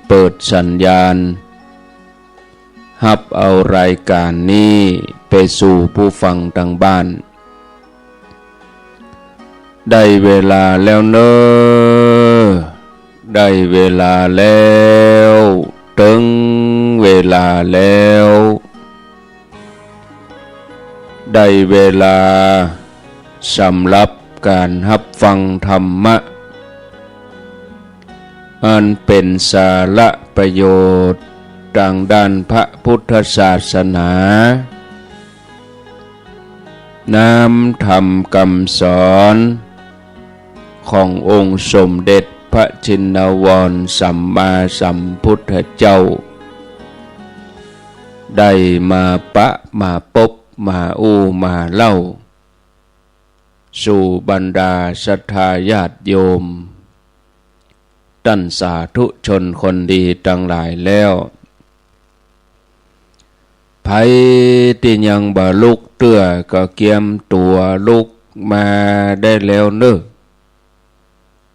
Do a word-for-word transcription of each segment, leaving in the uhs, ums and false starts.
เปิดสัญญาณ ฮับเอารายก๋านนี้ไปสู่ผู้ฟังตางบ้าน ได้เวลาแล้วเน่อ ได้เวลาแล้ว เถิงเวลาแล้ว ได้เวลาสำหรับก๋านฮับฟังธรรมะ อันเป๋นสาระประโยชน์ตางด้านพระพุทธศาสนา น้ำธรรมกำสอนขององค์สมเด็จพระชินวรสัมมาสัมพุทธเจ้า ได้มาปะมาปบมาอู้มาเล่า สู่บรรดาศรัทธาญาติโยม ต้านสาธุชนคนดีตังหลายแล้ว ใผตี้ยังบ่ลุกเตื้อก็เกียมตั๋วลุกมาได้แล้วเน่อ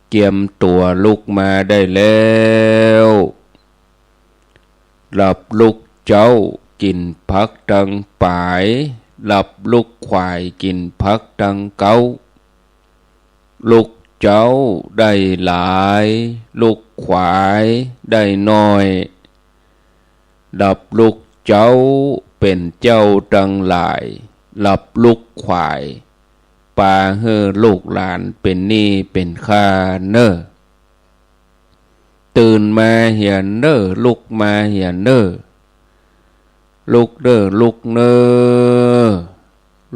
เกียมตั๋วลุกมาได้แล้ว หลับลุกเจ๊ากิ๋นผักตังป๋าย หลับลุกขวายกิ๋นผักตังเก๊า ลุกเจ๊าได้หลาย ลุกขวายได้น้อย หลับลุกเจ๊าเป๋นเจ้าตังหลาย หลับลุกขวาย ปาหื้อลูกหลานเป๋นหนี้เป๋นค่าเน่อ ตื่นมาเหียเน่อ ลุกมาเหียเน่อ ลุกเน่อ ลุกเน่อ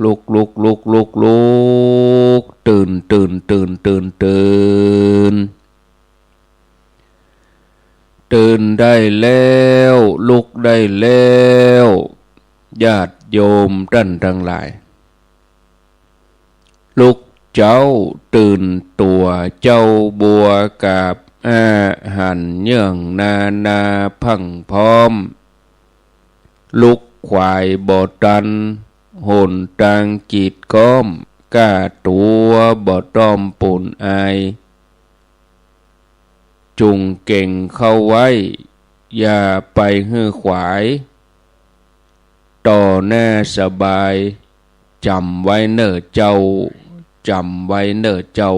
ลุก ลุก ลุก ลุก ลุก ตื่น ตื่น ตื่น ตื่น ตื่น ตื่นได้แล้ว ลุกได้แล้ว ญาติโยมต้านตังหลาย ลุกเจ๊าตื่นตั๋ว เจ๊าบัวกาบอ้า หันเยื่องนานาพรั่งพร้อม ลุกขวายบ่ตัน หนตางกีดก๊อม ก้าตั๋วบ่ต้อมปูนอาย จุ่งเก่งเข้าไว้ อย่าไปหื้อขวาย ต่อหน้าสบาย จ๋ำไว้เน่อเจ้า จ๋ำไว้เน่อเจ้า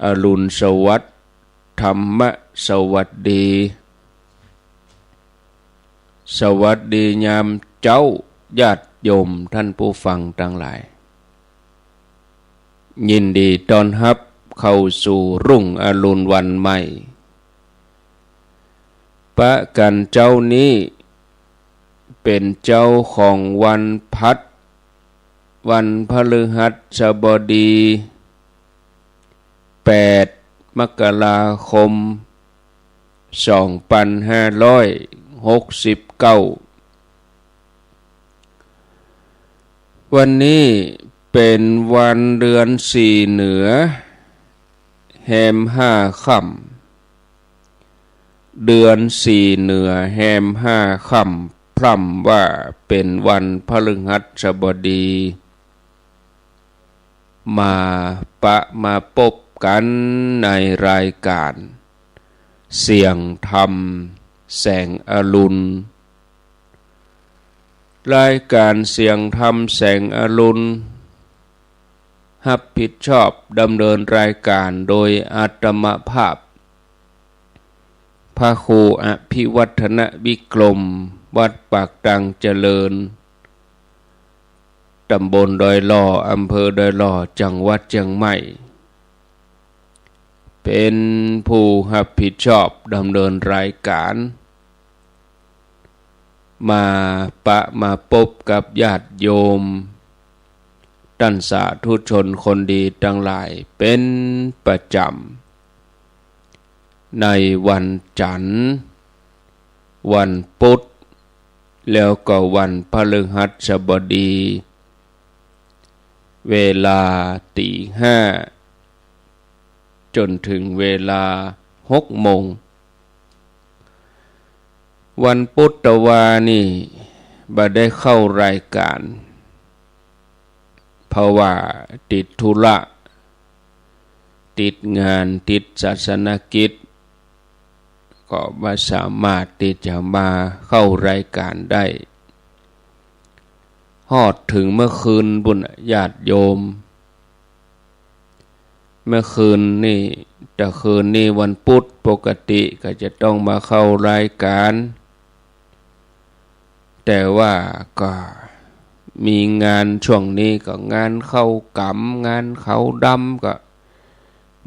อรุณสวัสดิ์ ธรรมะสวัสดี สวัสดียามเจ๊า ญาติโยมต้านผู้ฟังตังหลาย ยินดีต้อนฮับเข้าสู่รุ่งอรุณวันใหม่ ปะกั๋นเจ๊านี้ เป๋นเจ๊าของวันพัด วันพฤหัสบดี แปด มกราคม สองปันห้าร้อยหกสิบเก้า วันนี้เป๋นวันเดือนสี่เหนือ แฮมห้าค่ำ เดือนสี่เหนือแฮมห้าค่ำ พร่ำว่าเป๋นวันพฤหัสบดี มาปะมาปบกั๋นในรายก๋านเสียงธรรมแสงอรุณ รายก๋านเสียงธรรมแสงอรุณ ฮับผิดชอบดำเนินรายก๋านโดยอาตมาภาพ พระครูอภิวัฒนวิกรม วัดปากตังเจริญ ต๋ำบลดอยหล่อ อำเภอดอยหล่อ จังหวัดเจียงใหม่ เป๋นผู้ฮับผิดชอบดำเนินรายก๋าน มาปะมาปบกับญาติโยม ต้านสาธุชนคนดีตังหลายเป๋นประจ๋ำ ในวันจั๋นทร์ วันปุธ แล้วก็วันพฤหัสบดี เวลาตี๋ห้าจ๋นเถิงเวลาหกโมง วันปุธตะวานี้บ่ได้เข้ารายก๋าน เพราะว่าติดธุระ ติดงาน ติดศาสนกิจ ก็บ่สามารถตี้จะมาเข้ารายก๋านได้ ฮอดเถิงเมื่อคืนปู้นน่ะ ญาติโยม เมื่อคืนนี่ ตะคืนนี่วันพุธ ปกติก็จะต้องมาเข้ารายก๋าน แต่ว่าก็มีงาน ช่วงนี้ก็งานเข้ากรรม งานขาวดำ ก็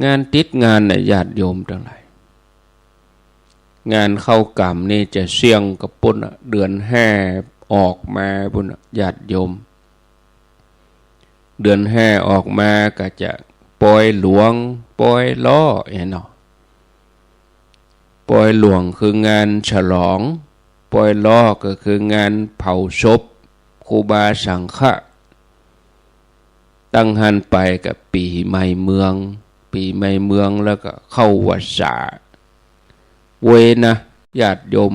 งานติดงานน่ะ ญาติโยมตังหลาย งานเข้ากรรมนี่จะเสี่ยงกับปู้นน่ะ เดือนห้าออกมาปู้นน่ะ ญาติโยม เดือนห้าออกมาก็จะปอยหลวง ปอยล้อ เนาะ ปอยหลวงคืองานฉลอง ปอยล้อก็คืองานเผาศพครูบาสังฆะ ตั้งหั้นไปก็ปี๋ใหม่เมือง ปี๋ใหม่เมืองแล้วก็เข้าวัสสา เว้ยนะ ญาติโยม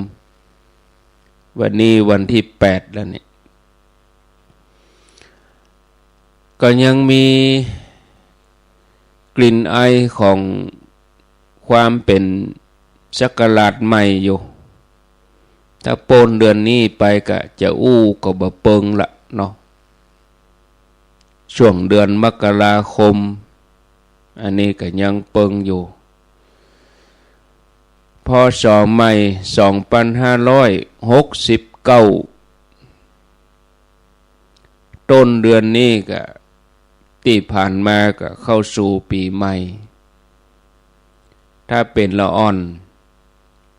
วันนี้วันตี้แปดแล้วเนี่ย ก็ยังมีกลิ่นอายของความเป๋นศักราชใหม่อยู่ ถ้าป๊นเดือนนี้ไปก็จะอู้ก็บ่เปิงละเนาะ ช่วงเดือนมกราคม อันนี้ก็ยังเปิงอยู่ พ.ศ. ใหม่ สองปันห้าร้อยหกสิบเก้า ต้นเดือนนี้ก็ ตี้ผ่านมาก็เข้าสู่ปี๋ใหม่ ถ้าเป๋นละอ่อน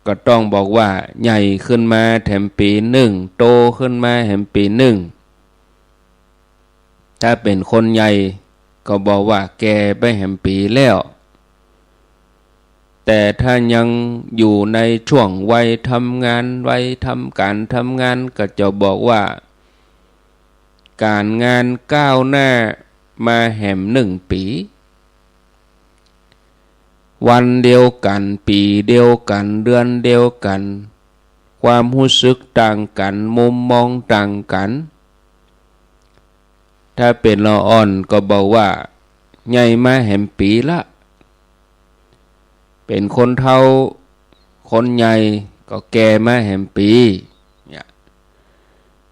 ก็ต้องบอกว่าใหญ่ขึ้นมาแถมปี๋นึ่ง โตขึ้นมาแถมปี๋นึ่ง ถ้าเป๋นคนใหญ่ก็บอกว่าแก่ไปแถมปี๋แล้ว แต่ถ้ายังอยู่ในช่วงวัยทำงาน วัยทำก๋านทำงาน ก็จะบอกว่าก๋านงานก้าวหน้ามาแถมนึ่งปี๋ วันเดียวกั๋น ปี๋เดียวกั๋น เดือนเดียวกั๋น ความฮู้สึกต่างกั๋น มุมมองต่างกั๋น ถ้าเป๋นละอ่อนก็บอกว่าใหญ่มาแถมปี๋ละ เป๋นคนเฒ่าคนใหญ่ก็แก่มาแถมปี๋ เนี่ย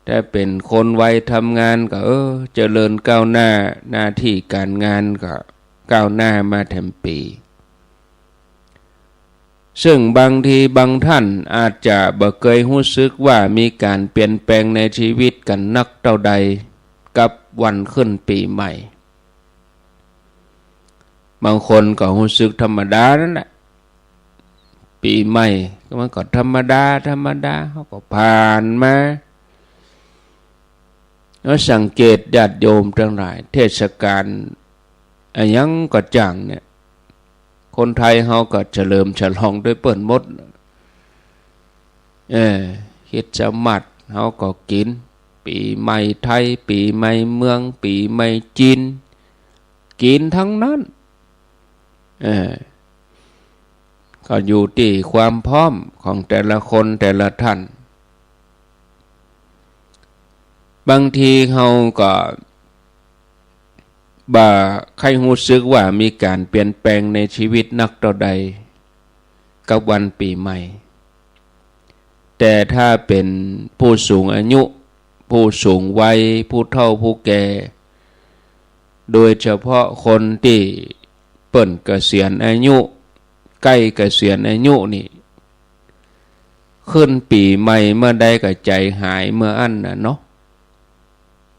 ถ้าเป๋นคนวัยทำงานก็ เออ เจริญก้าวหน้า หน้าตี้ก๋านงานก็ก้าวหน้ามาแถมปี๋ ซึ่งบางทีบางท่านอาจจะบ่เกยฮู้สึกว่ามีก๋านเปลี่ยนแปลงในชีวิตกั๋นนักเต้าใดกับวันขึ้นปี๋ใหม่ บางคนก็ฮู้สึกธรรมดานั่นแหละ ปี๋ใหม่มันก็ธรรมดา ธรรมดา เฮาก็ผ่านมา แล้วสังเกตญาติโยมตังหลาย เทศกาลอะหยังก็จ่างเนี่ย คนไทยเฮาก็เฉลิมฉลองตวยเปิ้นหมด เออ คริสต์มาสเฮาก็กิ๋น ปี๋ใหม่ไทย ปี๋ใหม่เมือง ปี๋ใหม่จีน กิ๋นตังนั้น เออ ก็อยู่ตี้ความพร้อมของแต่ละคนแต่ละท่าน บางทีเฮาก็บ่ใค่ฮู้สึกว่ามีก๋านเปลี่ยนแปลงในชีวิตนักเต้าใดกับวันปี๋ใหม่ แต่ถ้าเป๋นผู้สูงอายุ ผู้สูงวัย ผู้เฒ่าผู้แก่ โดยเฉพาะคนตี้เปิ้นเกษียณอายุ ใก้เกษียณอายุนี่ ขึ้นปี๋ใหม่เมื่อใดก็ใจ๋หายเมื่ออั้นน่ะเนาะ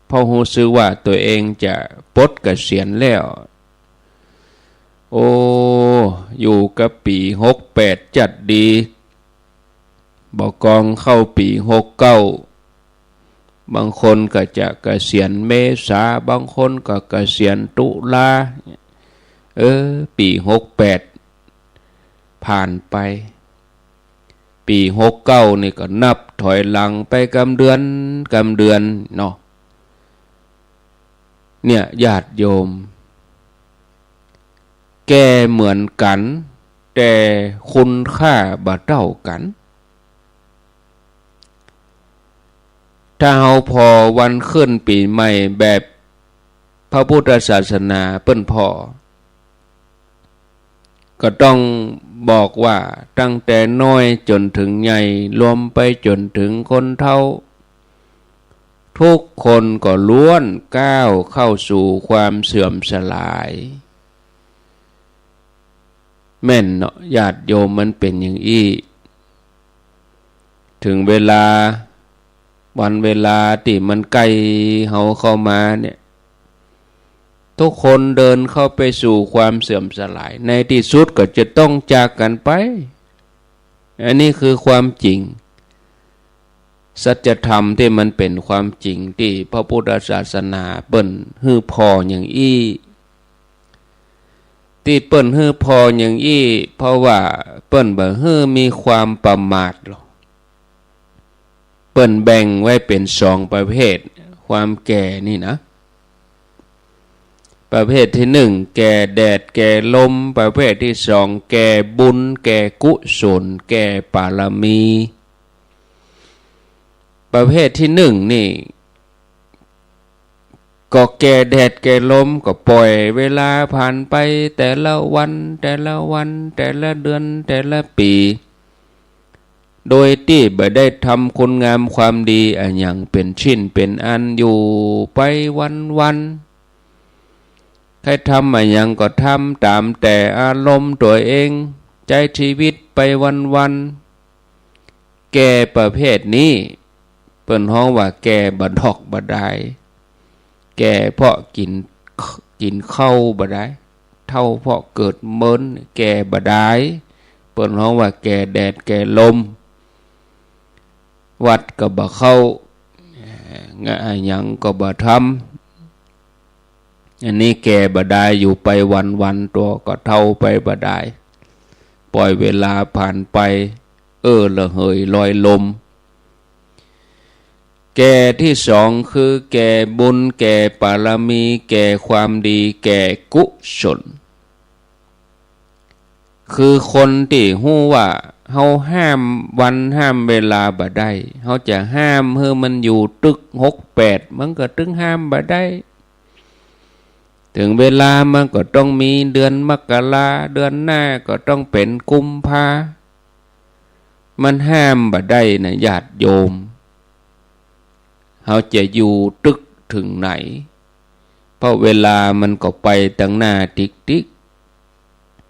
เพราะฮู้สึกว่าตวยเองจะปลดเกษียณแล้ว โอ้ อยู่กับปี๋หกแปดจั๊ดดี บ่กองเข้าปี๋หกเก้า บางคนก็จะเกษียณเมษา บางคนก็เกษียณตุลา เออ ปี๋หกแปดผ่านไป ปี๋หกเก้านี่ก็นับถอยหลังไปกำเดือนกำเดือนเนาะ เนี่ย ญาติโยม แก่เหมือนกั๋น แต่คุณค่าบ่เต้ากั๋น ถ้าเฮาผ่อวันขึ้นปี๋ใหม่แบบพระพุทธศาสนาเปิ้นผ่อ ก็ต้องบอกว่าตั้งแต่น้อยจ๋นเถิงใหญ่ รวมไปจ๋นเถิงคนเฒ่า ทุกคนก็ล้วนก้าวเข้าสู่ความเสื่อมสลาย แม่นเนาะ ญาติโยม มันเป๋นอย่างอี้ เถิงเวลา วันเวลาตี้มันใก้เฮาเข้ามาเนี่ย ทุกคนเดินเข้าไปสู่ความเสื่อมสลาย ในตี้สุดก็จะต้องจากกั๋นไป อันนี้คือความจริง สัจธรรมตี้มันเป๋นความจริงตี้พระพุทธศาสนาเปิ้นหื้อผ่ออย่างอี้ ตี้เปิ้นหื้อผ่ออย่างอี้ เพราะว่าเปิ้นบ่หื้อมีความประมาทหรอก เปิ้นแบ่งไว้เป๋นสองประเภท ความแก่นี่นะ ประเภทตี้นึ่ง แก่แดดแก่ลม ประเภทตี้สอง แก่บุญ แก่กุศล แก่บารมี ประเภทตี้นึ่งนี่ ก็แก่แดดแก่ลม ก็ปล่อยเวลาผ่านไปแต่ละวัน แต่ละวัน แต่ละเดือน แต่ละปี๋ โดยตี้บ่ได้ทำคุณงามความดีอะหยังเป๋นชิ้นเป๋นอัน อยู่ไปวันๆ ใค่ทำอะหยังก็ทำต๋ามแต่อารมณ์ตั๋วเอง ใจ๊ชีวิตไปวันๆ แก่ประเภทนี้ เปิ้นฮ้องว่าแก่บ่ดอกบ่ดาย แก่เพราะกิ๋น กิ๋นข้าวบ่ได้ เฒ่าเพราะเกิดเมิน แก่บ่ดาย เปิ้นฮ้องว่าแก่แดดแก่ลม วัดก็บ่เข้า งะ อะหยังก็บ่ทำ อันนี้แก่บ่ดาย อยู่ไปวันๆ ตั๋วก็เฒ่าไปบ่ดาย ปล่อยเวลาผ่านไป เอ้อระเหยลอยลม แก่ตี้สองคือแก่บุญ แก่บารมี แก่ความดี แก่กุศล คือคนตี้ฮู้ว่าเฮาห้ามวันห้ามเวลาบ่ได้ เฮาจะห้ามหื้อมันอยู่ตึกหกแปด มันก็ตึงห้ามบ่ได้ เถิงเวลามันก็ต้องมีเดือนมกรา เดือนหน้าก็ต้องเป๋นกุมภา มันห้ามบ่ได้นะญาติโยม เฮาจะอยู่ตึกเถิงไหน เพราะเวลามันก็ไปตังหน้าติ๊ก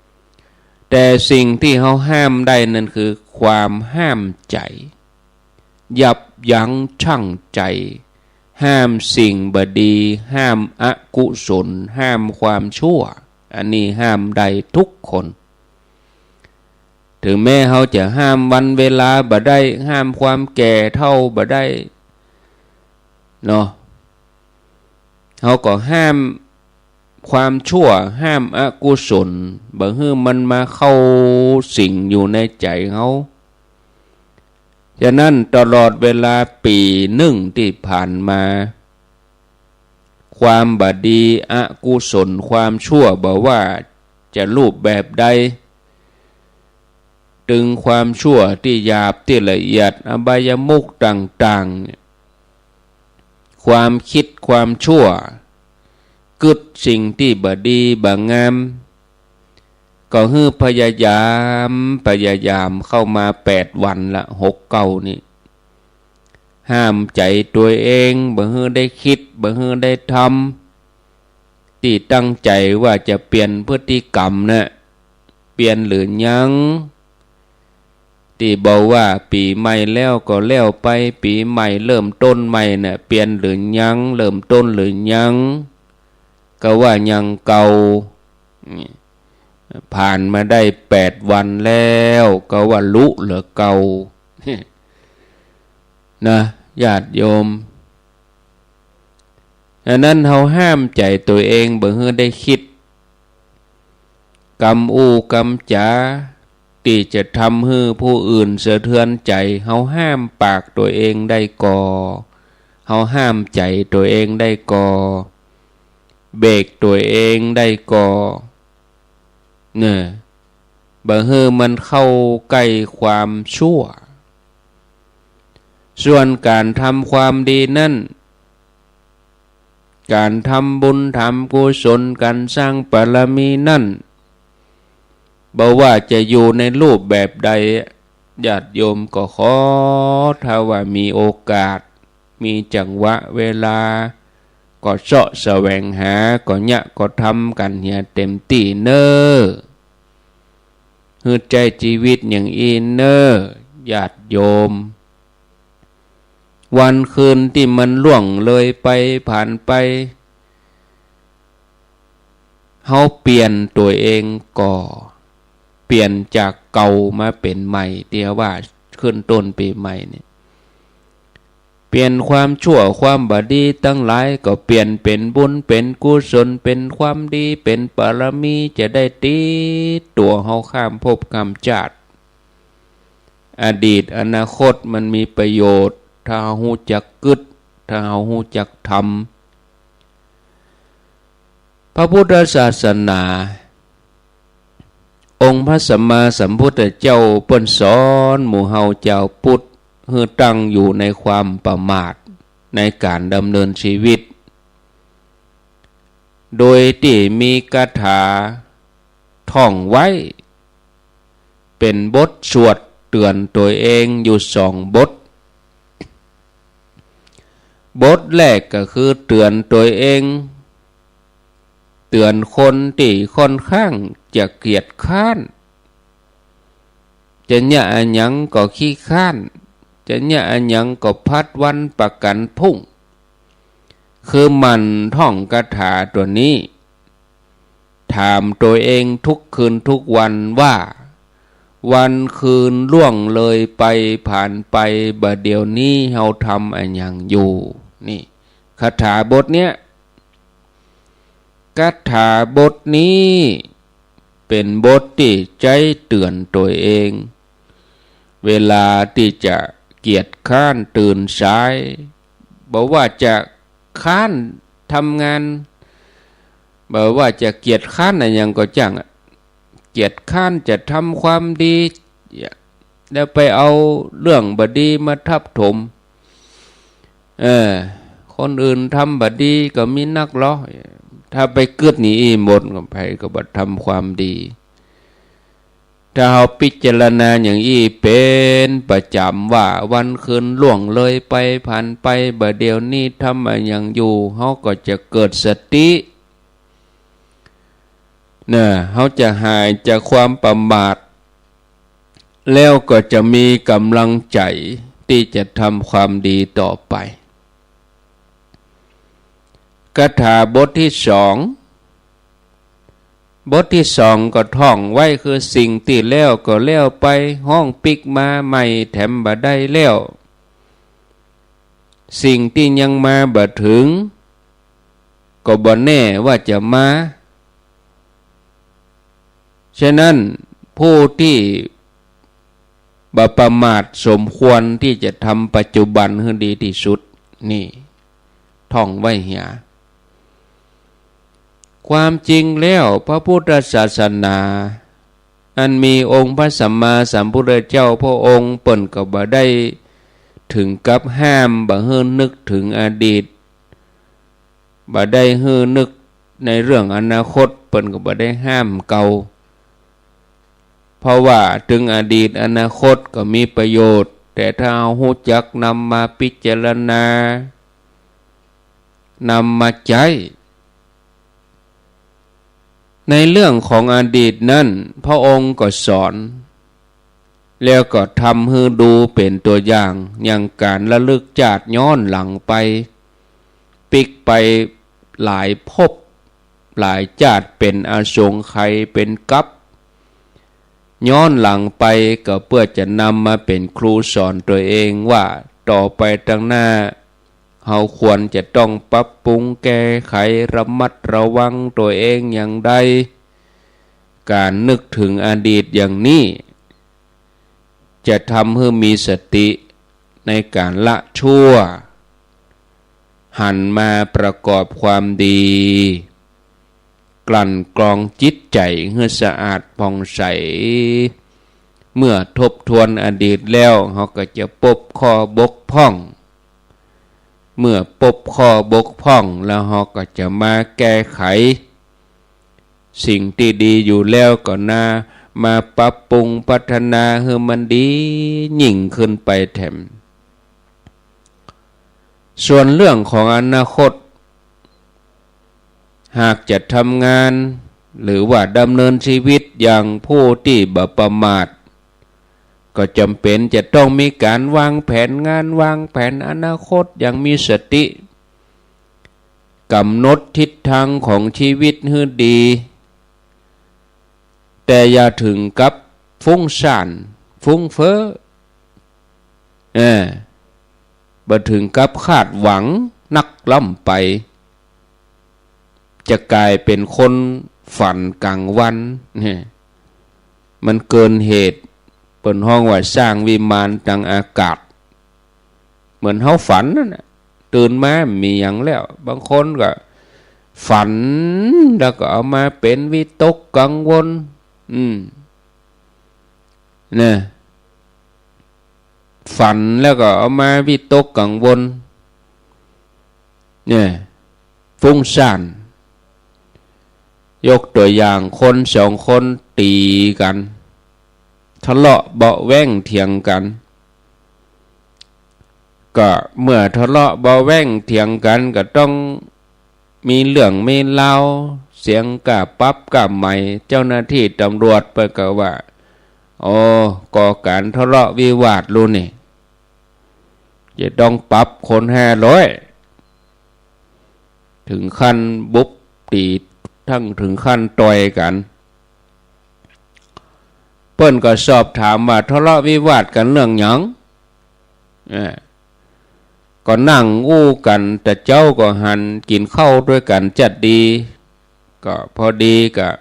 ๆ แต่สิ่งตี้เฮาห้ามได้นั้นคือความห้ามใจ๋ ยับยั้งชั่งใจ๋ ห้ามสิ่งบ่ดี ห้ามอกุศล ห้ามความชั่ว อันนี้ห้ามได้ทุกคน เถิงแม้เฮาจะห้ามวันเวลาบ่ได้ ห้ามความแก่เฒ่าบ่ได้ เนาะ เฮาก็ห้ามความชั่ว ห้ามอกุศล บ่หื้อมันมาเข้าสิงอยู่ในใจ๋เฮา ฉะนั้นตลอดเวลาปี๋นึ่งตี้ผ่านมา ความบ่ดี อกุศล ความชั่ว บ่ว่าจะรูปแบบใด ตึงความชั่วตี้หยาบตี้ละเอียด อบายมุขต่างๆ เนี่ย ความกึ๊ดความชั่ว กึ๊ดสิ่งตี้บ่ดีบ่งาม ก็หื้อพยายาม พยายามเข้ามาแปดวันละ หกเก้านี่ ห้ามใจ๋ตั๋วเอง บ่หื้อได้กึ๊ด บ่หื้อได้ทำ ตี้ตั้งใจ๋ว่าจะเปลี่ยนพฤติกรรมนะ เปลี่ยนหรือยัง ตี้บอกว่าปี๋ใหม่แล้วก็แล้วไป ปี๋ใหม่เริ่มต้นใหม่น่ะ เปลี่ยนหรือยัง เริ่มต้นหรือยัง ก็ว่ายังเก่า นี่ ผ่านมาได้แปดวันแล้ว ก็ว่าลุเหลือเก่า นะ ญาติโยม อันนั้นเฮาห้ามใจ๋ตั๋วเอง บ่หื้อได้กึ๊ด กำอู้กำจ๋า ตี้จะทำหื้อผู้อื่นสะเทือนใจ๋ เฮาห้ามปากตั๋วเองได้ก่อ เฮาห้ามใจ๋ตั๋วเองได้ก่อ เบรกตั๋วเองได้ก่อ เนี่ย บ่หื้อมันเข้าใก้ความชั่ว ส่วนก๋านทำความดีนั้น ก๋านทำบุญทำกุศล ก๋านสร้างบารมีนั้น บ่ว่าจะอยู่ในรูปแบบใด ญาติโยมก็ขอ ถ้าว่ามีโอกาส มีจังหวะเวลา ก็เซาะแสวงหา ก็เยียะก็ทำกั๋นเหียเต็มตี้เน่อ หื้อใจ๊จีวิตอย่างอี้เน่อ ญาติโยม วันคืนตี้มันล่วงเลยไปผ่านไป เฮาเปลี่ยนตั๋วเองก่อ เปลี่ยนจากเก่ามาเป๋นใหม่ ตี้ว่าขึ้นต้นปี๋ใหม่เนี่ย เปลี่ยนความชั่วความบ่ดีตังหลายก็เปลี่ยนเป๋นบุญเป๋นกุศล เป๋นความดี เป๋นบารมี จะได้ติดตั๋วเฮาข้ามภพข้ามจาติ อดีตอนาคตมันมีประโยชน์ ถ้าเฮาฮู้จักกึ๊ด ถ้าเฮาฮู้จักทำ พระพุทธศาสนา องค์พระสัมมาสัมพุทธเจ้าเปิ้นสอนหมู่เฮาจาวพุทธ หื้อตั้งอยู่ในความประมาทในก๋านดำเนินชีวิต โดยตี้มีคาถาท่องไว้ เป๋นบทสวดเตื๋อนตั๋วเองอยู่สองบท บทแรกก็คือเตื๋อนตั๋วเอง เตื๋อนคนตี้ค่อนข้างจะเกียจคร้าน จะเยียะอะหยังก็ขี้คร้าน จะเยียะอะหยังก็ผัดวันประกั๋นพรุ่ง คือหมั่นท่องคาถาตั๋วนี้ ถามตั๋วเองทุกคืนทุกวันว่า วันคืนล่วงเลยไปผ่านไป บ่าเดี่ยวนี้เฮาทำอะหยังอยู่ นี่ คาถาบทเนี้ย คาถาบทนี้เป๋นบทตี้ใจ๊เตื๋อนตั๋วเอง เวลาตี้จะเกียจคร้านตื่นสาย บ่ว่าจะคร้านทำงาน บ่ว่าจะเกียจคร้านอะหยังก็จ้างอะ เกียจคร้านจะทำความดี แล้วไปเอาเรื่องบ่ดีมาทับถม เออ คนอื่นทำบ่ดีก็มีนักลอ ถ้าไปกึ๊ดนี่อี้หมด ก็ใผก็บ่ทำความดี ถ้าเฮาพิจารณาอย่างอี้เป๋นประจ๋ำว่าวันคืนล่วงเลยไปผ่านไป บ่าเดี่ยวนี้ทำอะหยังอยู่ เฮาก็จะเกิดสติ เน่อ เฮาจะหายจากความประมาท แล้วก็จะมีก๋ำลังใจ๋ตี้จะทำความดีต่อไป คาถาบทตี้สอง บทตี้สองก็ท่องไว้คือสิ่งตี้แล้วก็แล้วไป ฮ้องปิ๊กมาใหม่แถมบ่ได้แล้ว สิ่งตี้ยังมาบ่เถิง ก็บ่แน่ว่าจะมา ฉะนั้นผู้ตี้บ่ประมาทสมควรตี้จะทำปัจจุบันหื้อดีตี้สุด นี่ ท่องไว้เหีย ความจริงแล้วพระพุทธศาสนา อันมีองค์พระสัมมาสัมพุทธเจ้าพระองค์เปิ้นก็บ่ได้เถิงกับห้ามบ่หื้อนึกเถิงอดีต บ่ได้หื้อนึกในเรื่องอนาคต เปิ้นก็บ่ได้ห้ามเก่า เพราะว่าเถิงอดีตอนาคตก็มีประโยชน์ แต่ถ้าเฮาฮู้จักนำมาพิจารณา นำมาใจ๊ ในเรื่องของอดีตนั้น พระองค์ก็สอน แล้วก็ทำหื้อดูเป๋นตั๋วอย่าง อย่างก๋านระลึกจาติย้อนหลังไป ปิ๊กไปหลายภพหลายจาติ เป๋นอสงไขย เป๋นกัป ย้อนหลังไปก็เปื้อจะนำมาเป๋นครูสอนตั๋วเองว่า ต่อไปตังหน้า เฮาควรจะต้องปรับปรุงแก้ไข ระมัดระวังตั๋วเองอย่างใด ก๋านนึกเถิงอดีตอย่างนี้ จะทำหื้อมีสติในก๋านละชั่ว หันมาประกอบความดี กลั่นกรองจิตใจ๋หื้อสะอาดผ่องใส เมื่อทบทวนอดีตแล้ว เฮาก็จะปบข้อบกพร่อง เมื่อปบข้อบกพร่องแล้ว เฮาก็จะมาแก้ไข สิ่งตี้ดีอยู่แล้วก็นา มาปรับปรุงพัฒนาหื้อมันดียิ่งขึ้นไปแถม ส่วนเรื่องของอนาคต หากจะทำงาน หรือว่าดำเนินชีวิตอย่างผู้ตี้บ่ประมาท ก็จ๋ำเป๋นจะต้องมีก๋านวางแผนงาน วางแผนอนาคตอย่างมีสติ ก๋ำหนดทิศตางของชีวิตหื้อดี แต่อย่าเถิงกับฟุ้งซ่าน ฟุ้งเฟ้อ เออ บ่เถิงกับคาดหวังนักล้ำไป จะก๋ายเป๋นคนฝันก๋างวัน เนี่ย มันเกินเหตุ เปิ้นฮ้องว่าสร้างวิมานตางอากาศ เหมือนเฮาฝันนั่นน่ะ ตื่นมาบ่มีหยังแล้ว บางคนก็ฝัน แล้วก็เอามาเป๋นวิตกกังวล อืม เนี่ย ฝันแล้วก็เอามาวิตกกังวล เนี่ย ฟุ้งซ่าน ยกตั๋วอย่างคนสองคนตี๋กั๋น ทะเลาะเบาะแว้งเถียงกั๋น ก็เมื่อทะเลาะเบาะแว้งเถียงกั๋นก็ต้องมีเรื่องมีราว เสียงก้าปรับก้าไหม้ เจ้าหน้าตี้ตำรวจเปิ้นก็ว่า โอ้ ก่อก๋านทะเลาะวิวาทลูกนี่ จะต้องปรับคนห้าร้อย เถิงขั้นบุบตี๋ ทั้งเถิงขั้นต่อยกั๋น เปิ้นก็สอบถามว่าทะเลาะวิวาทกั๋นเรื่องหยัง เออ ก็นั่งอู้กั๋น แต่เจ๊าก็หันกิ๋นข้าวตวยกั๋นจัดดี ก็พอดีกับ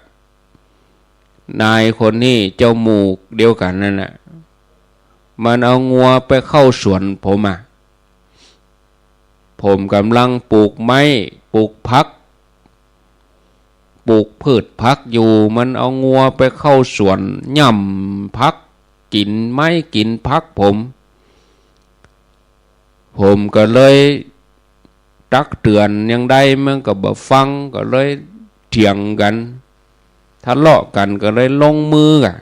นายคนนี้ เจ้าหมู่เดียวกั๋นนั่นแหละ มันเอางัวไปเข้าสวนผมอะ ผมก่ำลังปลูกไม้ ปลูกผัก ปลูกพืชผักอยู่ มันเอางัวไปเข้าสวน ย่ำผัก กิ๋นไม้กิ๋นผักผม ผมก็เลยตักเตื๋อนอย่างใดมันก็บ่ฟัง ก็เลยเถียงกั๋น ทะเลาะกั๋น ก็เลยลงมือกั๋น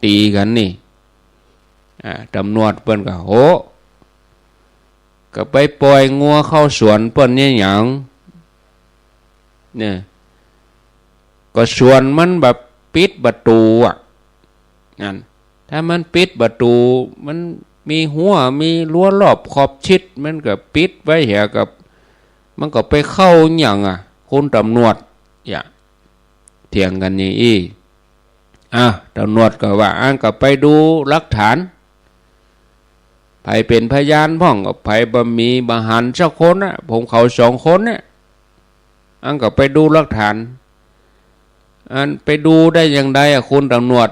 ตี๋กั๋นนี่ อ่า ตำรวจเปิ้นก็ โห ก็ไปป่อยงัวเข้าสวนเปิ้นเนี่ยหยัง เนี่ย ก็สวนมันบ่ปิดประตู๋อะ นั่น ถ้ามันปิดประตู๋ มันมีฮั้วมีรั้วรอบขอบชิด มันก็ปิดไว้เหีย กับ มันก็ไปเข้าหยังอะ คุณตำรวจ อย่า เถียงกั๋นอย่างอี้ อ่ะ ตำรวจก็ว่า อันก็ไปดูหลักฐาน ใผเป๋นพยานพ่อง ก็ใผบ่มี บ่หันสักคนน่ะ ผมเขาสองคนเนี่ย อันก็ไปดูหลักฐาน อันไปดูได้อย่างใดอะ คุณตำรวจ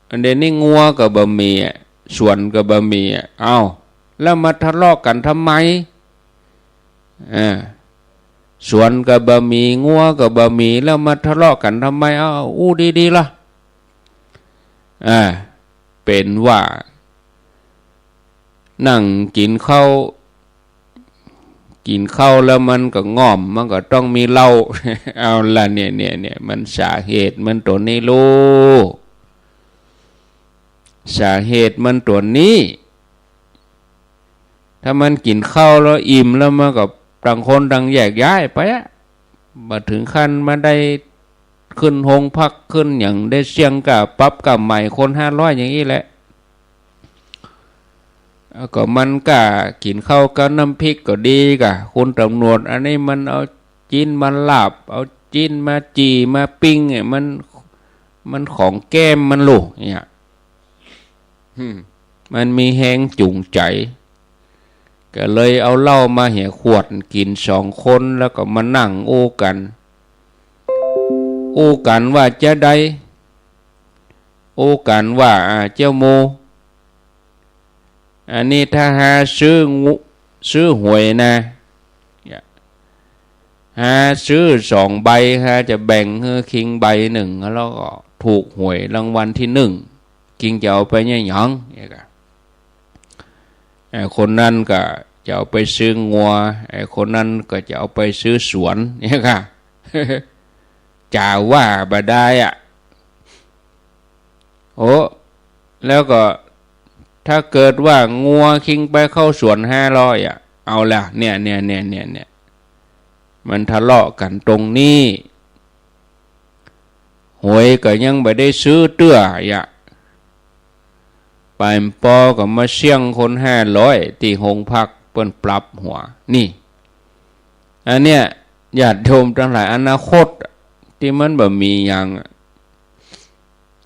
อันเดี๋ยวนี้งัวก็บ่มีอะ สวนก็บ่มีอะ เอ้า แล้วมาทะเลาะกั๋นทำไม อ่า สวนก็บ่มี งัวก็บ่มี แล้วมาทะเลาะกั๋นทำไม เอ้า อู้ดีๆ ละ อ่า เป๋นว่า นั่งกิ๋นข้าว กิ๋นข้าวแล้วมันก็ง่อม มันก็ต้องมีเหล้า เอาละเนี่ย เนี่ย เนี่ย มันสาเหตุมันตั๋วนี้ลูก สาเหตุมันตั๋วนี้ ถ้ามันกิ๋นข้าวแล้วอิ่มแล้ว มันก็ต่างคนต่างแยกย้ายไปอะ บ่เถิงขั้นมาได้ขึ้นโฮงพักขึ้นหยัง ได้เสี้ยงก้าปรับก้าไหม้คนห้าร้อยอย่างอี้แหละ แล้วก็มันก้ากิ๋นข้าวกับน้ำพริกก็ดีก่ะ คุณตำรวจ อันนี้มันเอาจิ๊นมาลาบ เอาจิ๊นมาจี่มาปิ้งเนี่ย มัน มันของแก้มมันลูกเนี่ย อืม มันมีแฮงจูงใจ๋ ก็เลยเอาเหล้ามาเหียขวดกิ๋นสองคน แล้วก็มานั่งอู้กั๋น อู้กั๋นว่าจะใด อู้กั๋นว่า อ่า เจ้าหมู่ อันนี้ถ้าหาซื้องู ซื้อหวยนะ หาซื้อสองใบ หาจะแบ่งหื้อคิงใบนึ่ง แล้วก็ถูกหวยรางวัลที่นึ่ง คิงจะเอาไปเนี่ยหยัง เนี่ยก่ะ ไอ้คนนั้นก็จะเอาไปซื้องัว ไอ้คนนั้นก็จะเอาไปซื้อสวน เนี่ยก่ะ จ๋าว่าบ่ได้อะ โอ้ แล้วก็ถ้าเกิดว่างัวคิงไปเข้าสวนห้าร้อยอะ เอาละ เนี่ย เนี่ย เนี่ย เนี่ย เนี่ย มันทะเลาะกั๋นตรงนี้ หวยก็ยังบ่ได้ซื้อเตื้ออะ ปายปอก็มาเสี้ยงคนห้าร้อยตี้โฮงพัก เปิ้นปรับหัว นี่ อันเนี้ย ญาติโยมตังหลาย อนาคตตี้มันบ่มีหยังอะ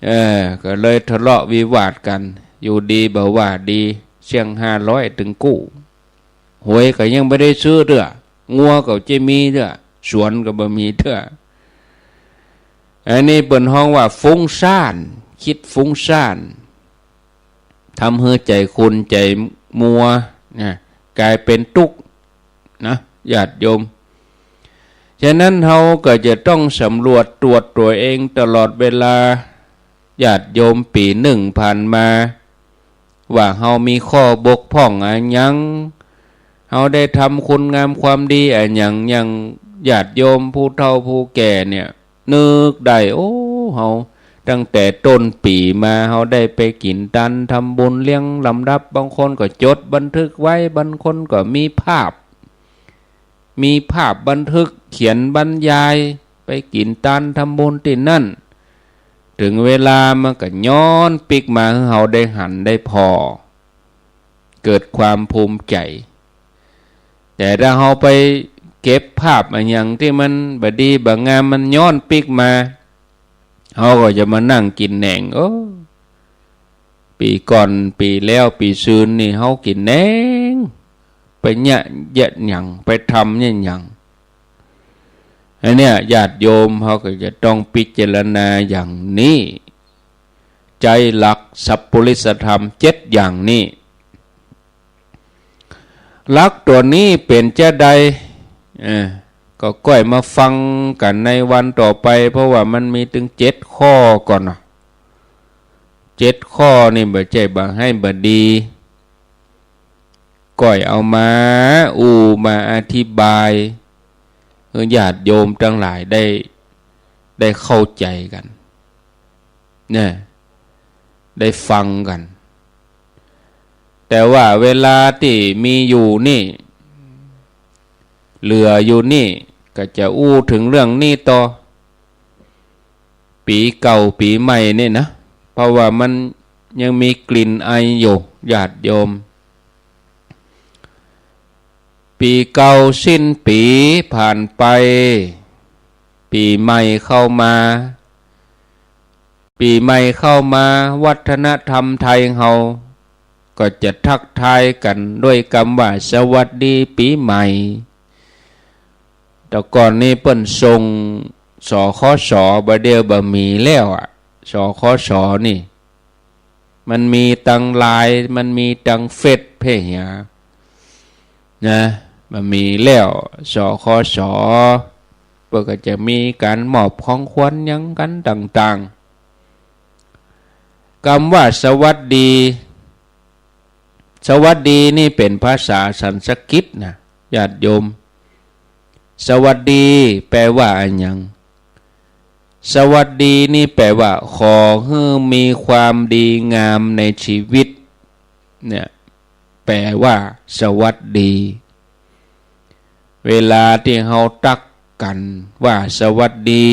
เออ ก็เลยทะเลาะวิวาทกั๋น อยู่ดีบ่ว่าดี เสี้ยงห้าร้อยตึงกู้ หวยก็ยังบ่ได้ซื้อเตื้อ งัวก็จะมีเตื้อ สวนก็บ่มีเตื้อ อันนี้เปิ้นฮ้องว่าฟุ้งซ่าน กึ๊ดฟุ้งซ่าน ทำหื้อใจ๋ขุ่นใจ๋มัวนะ ก๋ายเป๋นตุ๊กข์นะ ญาติโยม ฉะนั้นเฮาก็จะต้องสำรวจตรวจตั๋วเองตลอดเวลา ญาติโยม ปี๋นึ่งผ่านมา ว่าเฮามีข้อบกพร่องอะหยัง เฮาได้ทำคุณงามความดีอะหยัง อย่างญาติโยมผู้เฒ่าผู้แก่เนี่ย นึกได้ โอ้ เฮาตั้งแต่ต้นปี๋มา เฮาได้ไปกิ๋นตานทำบุญเลี้ยงลำดับ บางคนก็จดบันทึกไว้ บางคนก็มีภาพ มีภาพบันทึก เขียนบรรยาย ไปกิ๋นตานทำบุญตี้นั่น เถิงเวลามันก็ย้อนปิ๊กมาหื้อเฮาได้หันได้ผ่อ เกิดความภูมิใจ๋ แต่ถ้าเฮาไปเก็บภาพอะหยังตี้มันบ่ดีบ่งาม มันย้อนปิ๊กมา เฮาก็จะมานั่งกิ๋นแหนง โอ้ ปี๋ก่อน ปี๋แล้ว ปี๋ซืนนี่ เฮากิ๋นแหนง ไปเยียะเยียะหยัง ไปทำเยียะหยัง อันเนี้ย ญาติโยมเฮาก็จะต้องพิจารณาอย่างนี้ ใจ๊หลักสัพพุริสธรรมเจ็ดอย่างนี้ หลักตั๋วนี้เป๋นจาใด เออ ก็ก้อยมาฟังกั๋นในวันต่อไป เพราะว่ามันมีตึงเจ็ดข้อก่อนเนาะ เจ็ดข้อนี่บ่ใจ้บ่าไห้บ่ดี ก้อยเอามาอู้มาอธิบาย หื้อญาติโยมตังหลายได้ ได้เข้าใจ๋กั๋น เนี่ย ได้ฟังกั๋น แต่ว่าเวลาตี้มีอยู่นี่ เหลืออยู่นี่ ก็จะอู้เถิงเรื่องนี้ต่อ ปี๋เก่าปี๋ใหม่นี่นะ เพราะว่ามันยังมีกลิ่นอายอยู่ ญาติโยม ปี๋เก่าสิ้นปี๋ผ่านไป ปี๋ใหม่เข้ามา ปี๋ใหม่เข้ามา วัฒนธรรมไทยเฮาก็จะทักทายกั๋นด้วยกำว่า สวัสดีปี๋ใหม่ แต่ก่อนนี้เปิ้นส่ง สคส บ่าเดี่ยวบ่มีแล้วอะ สคส นี่ มันมีตังไลน์ มันมีตังเฟซเพ่เหียนะ บ่มีแล้ว สคส เปิ้นก็จะมีก๋านมอบของขวัญหยังกั๋นต่างๆ กำว่าสวัสดี สวัสดีนี่เป๋นภาษาสันสกฤตนะ ญาติโยม สวัสดีแปลว่าอะหยัง สวัสดีนี่แปลว่า ขอหื้อมีความดีงามในชีวิต เนี่ย แปลว่า สวัสดี เวลาตี้เฮาตั๊กกั๋นว่า สวัสดี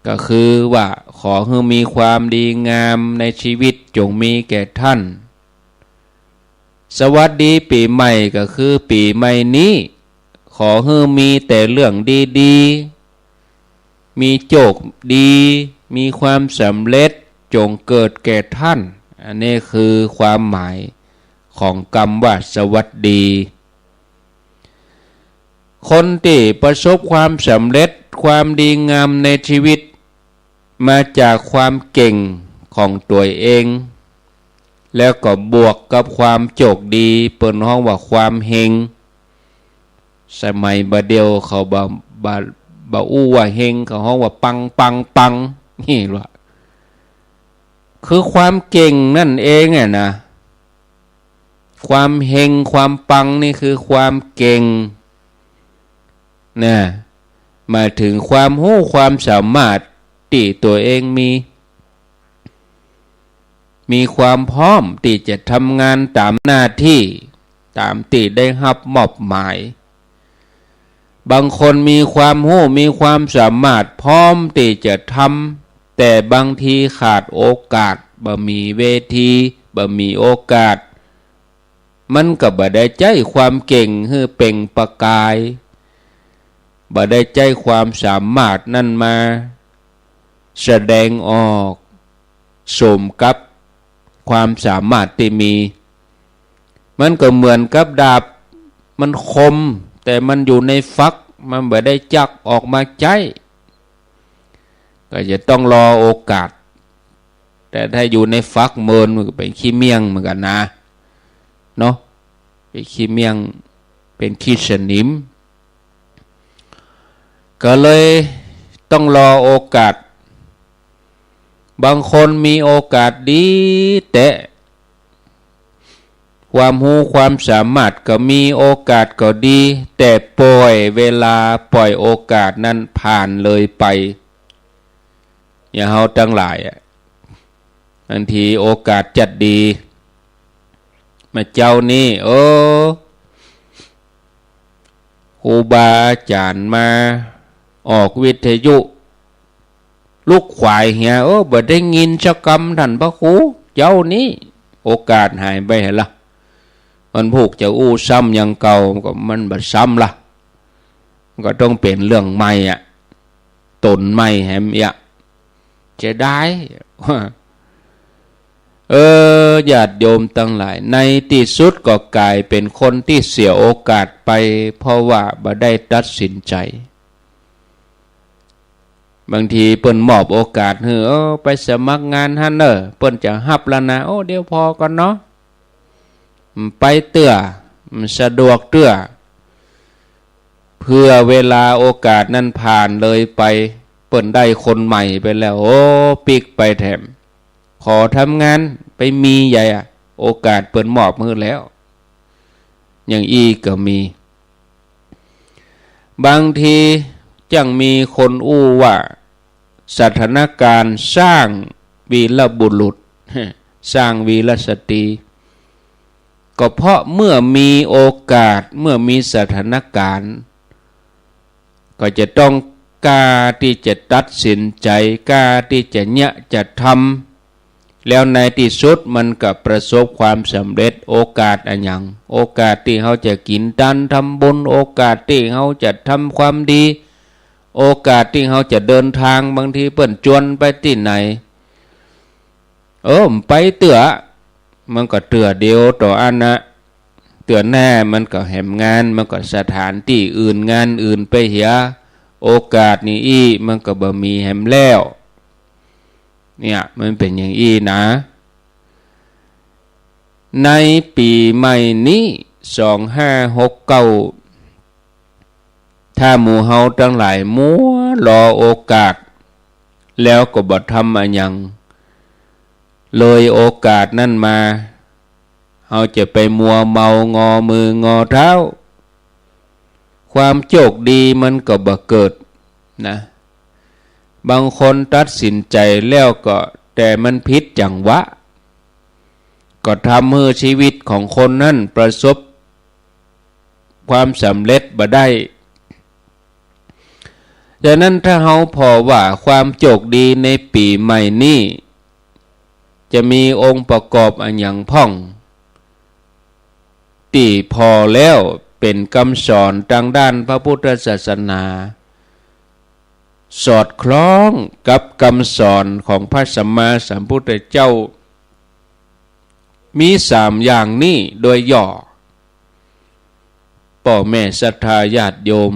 ก็คือว่า ขอหื้อมีความดีงามในชีวิตจงมีแก่ท่าน สวัสดีปี๋ใหม่ ก็คือปี๋ใหม่นี้ ขอหื้อมีแต่เรื่องดีๆ มีโจคดี มีความสำเร็จจงเกิดแก่ท่าน อันนี้คือความหมายของกำว่าสวัสดี คนตี้ประสบความสำเร็จ ความดีงามในชีวิต มาจากความเก่งของตั๋วเอง แล้วก็บวกกับความโจคดี เปิ้นฮ้องว่าความเฮง สมัยบ่าเดี่ยวเขาบ่า บ่า บ่อู้ว่าเฮง เขาฮ้องว่าปัง ปัง ปัง นี่ละ คือความเก่งนั่นเองอะนะ ความเฮง ความปังนี่คือความเก่ง นะ หมายถึงความฮู้ความสามารถตี้ตั๋วเองมี มีความพร้อมตี้จะทำงานต๋ามหน้าตี้ ต๋ามตี้ได้ฮับมอบหมาย บางคนมีความฮู้ มีความสามารถ พร้อมตี้จะทำ แต่บางทีขาดโอกาส บ่มีเวที บ่มีโอกาส มันก็บ่ได้ใจ๊ความเก่งหื้อเปล่งประกาย บ่ได้ใจ๊ความสามารถนั้นมาแสดงออก สมกับความสามารถตี้มี มันก็เหมือนกับดาบ มันคม แต่มันอยู่ในฝัก มันบ่ได้จักออกมาใจ๊ ก็จะต้องรอโอกาส แต่ถ้าอยู่ในฝักเมิน มันก็เป๋นขี้เมี่ยงเหมือนกั๋นนะ เนาะ เป๋นขี้เมี่ยง เป๋นขี้สนิม ก็เลยต้องรอโอกาส บางคนมีโอกาสดีแต๊ ความฮู้ความสามารถก็มี โอกาสก็ดี แต่ปล่อยเวลา ปล่อยโอกาสนั้นผ่านเลยไป อย่างเฮาตังหลายอะ บางทีโอกาสจัดดี เมื่อเจ๊านี้ เออ ครูบาอาจ๋ารย์มาออกวิทยุ ลุกขวายเหีย เออ บ่ได้ยินสักกำ ต้านพระครู เจ๊านี้ โอกาสหายไปหั้นละ วันพูกจะอู้ซ้ำอย่างเก่า ก็มันบ่ซ้ำละ ก็ต้องเป๋นเรื่องใหม่อะ ต๋นใหม่แหมเอียะ เสียดาย เออ ญาติโยมตังหลาย ในตี้สุดก็ก๋ายเป๋นคนตี้เสียโอกาสไป เพราะว่าบ่ได้ตัดสินใจ๋ บางทีเปิ้นมอบโอกาสหื้อ เออ ไปสมัครงานหั้นเน่อ เปิ้นจะฮับแล้วนะ โอ้ เดี๋ยวผ่อก่อนเนาะ บ่ไปเตื้อ บ่สะดวกเตื้อ เผื่อเวลาโอกาสนั้นผ่านเลยไป เปิ้นได้คนใหม่ไปแล้ว โอ้ ปิ๊กไปแถม ขอทำงานไปมีใหญ่อะ โอกาสเปิ้นมอบหื้อแล้ว อย่างอี้ก็มี บางทีจั้งมีคนอู้ว่า สถานการณ์สร้างวีรบุรุษ สร้างวีรสตรี ก็เพราะเมื่อมีโอกาส เมื่อมีสถานการณ์ ก็จะต้องกล้าตี้จะตัดสินใจ๋ กล้าตี้จะเยียะจะทำ แล้วในตี้สุดมันก็ประสบความสำเร็จ โอกาสอะหยัง โอกาสตี้เฮาจะกิ๋นตานทำบุญ โอกาสตี้เฮาจะทำความดี โอกาสตี้เฮาจะเดินตาง บางทีเปิ้นจวนไปตี้ไหน เออ บ่ไปเตื้อ มันก็เตื้อเดียวเต้าอั้นนะ เตื้อหน้ามันก็แหมงาน มันก็สถานตี้อื่น งานอื่นไปเหีย โอกาสนี้อี้มันก็บ่มีแหมแล้ว เนี่ย มันเป๋นอย่างอี้นะ ในปี๋ใหม่นี้ สองห้าหกเก้า ถ้าหมู่เฮาตังหลายมัวรอโอกาส แล้วก็บ่ทำอะหยัง เลยโอกาสนั้นมา เฮาจะไปมัวเมางอมืองอเท้า ความโจคดีมันก็บ่เกิดนะ บางคนตัดสินใจ๋แล้วก็ แต่มันผิดจังหวะ ก็ทำหื้อชีวิตของคนนั้นประสบความสำเร็จบ่ได้ ฉะนั้นถ้าเฮาผ่อว่าความโจคดีในปี๋ใหม่นี้ จะมีองค์ประกอบอะหยังพ่อง ตี้ผ่อแล้วเป๋นกำสอนตางด้านพระพุทธศาสนา สอดคล้องกับกำสอนของพระสัมมาสัมพุทธเจ้า มีสามอย่างนี้โดยย่อ ป้อแม่ศรัทธาญาติโยม